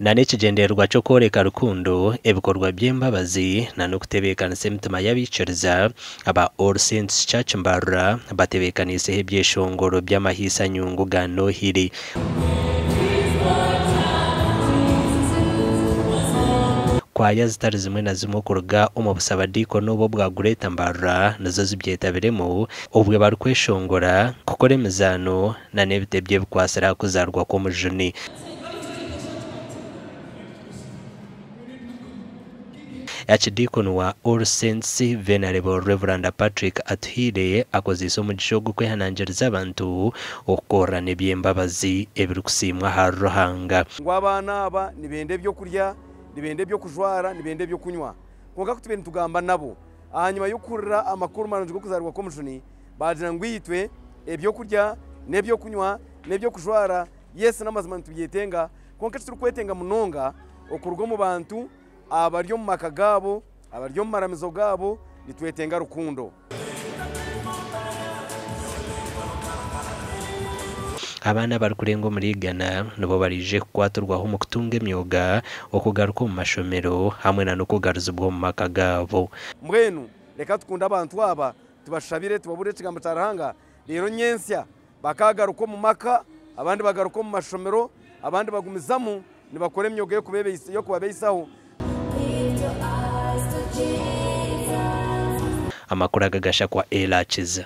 Na n'ekigyendererwa ky'okworeka rukundo, ebikorwa by'embabazi na n'okutebeekanisa emitima y'abaikiriza, aba All Saints Church Mbarara batebeekaniiseho ebyeshongoro by'amahiisa nyungu ga Nohiri. Kwaya zitari zimwe na zimwe okuruga omu busabadiikoni obu obwa Greater Mbarara nizo zibyetabiremu obwe barikweshongora, kukora emizaano na n'ebitebyo ebikwatsire aha kuzaarwa kw'omujuni. Archidiikoni wa All Saints, Venerable Rev. Patrick Atuhaire akozeise omugisha ogu kwehanangiriza abantu okukorerana eby'embabazi ebirikusiimwa ahari Ruhanga. Ngu abaana aba nibenda ebyokurya, nibenda eby'okujwara, nibenda eby'okunywa. Kwonka ku tubaire nitugamba nabo ahanyima y'okuhurira amakuru marungi g'okuzaaribwa kw'Omujuni, baagira ngu itwe ebyokurya n'ebyokunywa n'eby'okujwara, yes n'amazima nitubyetenga, kwonka eki turikwetenga munonga okuruga omu bantu abari omu maka gaabo, abari omu maramizo gaabo, nitwetenga rukundo. Abaana abarikurenga omuri igana nibo baraije kukwatirwaho omu kutunga emyoga, okugaruka omu mashomero hamwe na n'okugaruzibwa omu maka gaabo. Mbwenu reka tukunde abantu aba, tubashabire, tubabuurire ekigambo kya Ruhanga, reero nyentsya bakaagaruka omu maka, abandi bagaruka omu mashomero, abandi bagumizamu nibakora emyoga y'okubabeisaho. Amakuru aga gashakwa Ella Kiza.